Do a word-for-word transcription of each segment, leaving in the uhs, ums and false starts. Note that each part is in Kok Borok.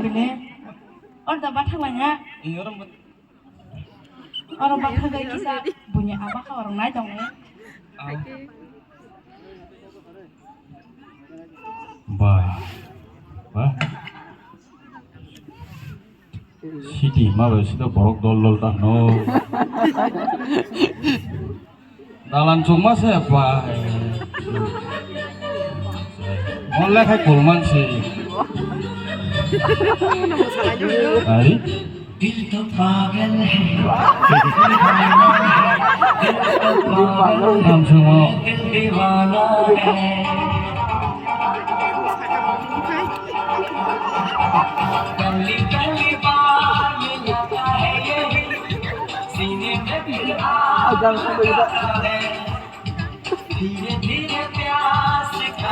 Bini. Or da bathang lanya. Ini orang bet-, Oro bathang bai kisa bunya aba kha orang nai tong. Ah. Ba. Ba. Sidi ma bai sida borok dol dol ta no. Dalan chukma se pa. Mon le khai kulman si. Ari? Dil to pagal hai. Dil to pagal hai. Nam chukma. Dil diwana hai.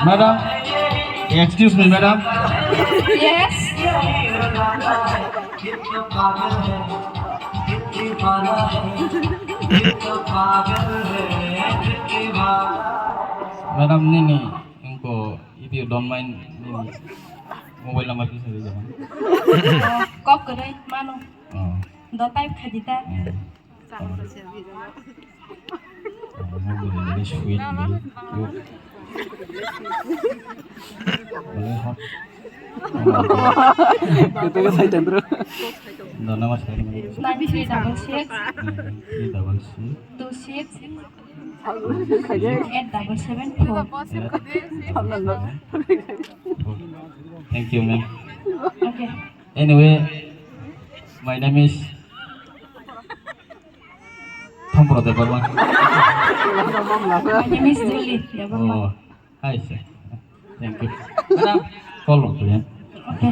Madam, excuse me, madam. Yes. Madam, nini, engko, if you don't mind, nini mobile number kisa di jaman. Kok kwrwi mano. Oh. Do type khaidi ta. Oh. Sweet ni. Boleh hot. Itu kan saya cendera. Nine three double six. Nine three double six. Two six. Eight double seven four. Thank you, ma'am. Okay. Anyway, my name is Thompro Debbarma. My name is Julie Debbarma. Oh, hi, sir. Thank you. Madam, call mo, please. Okay.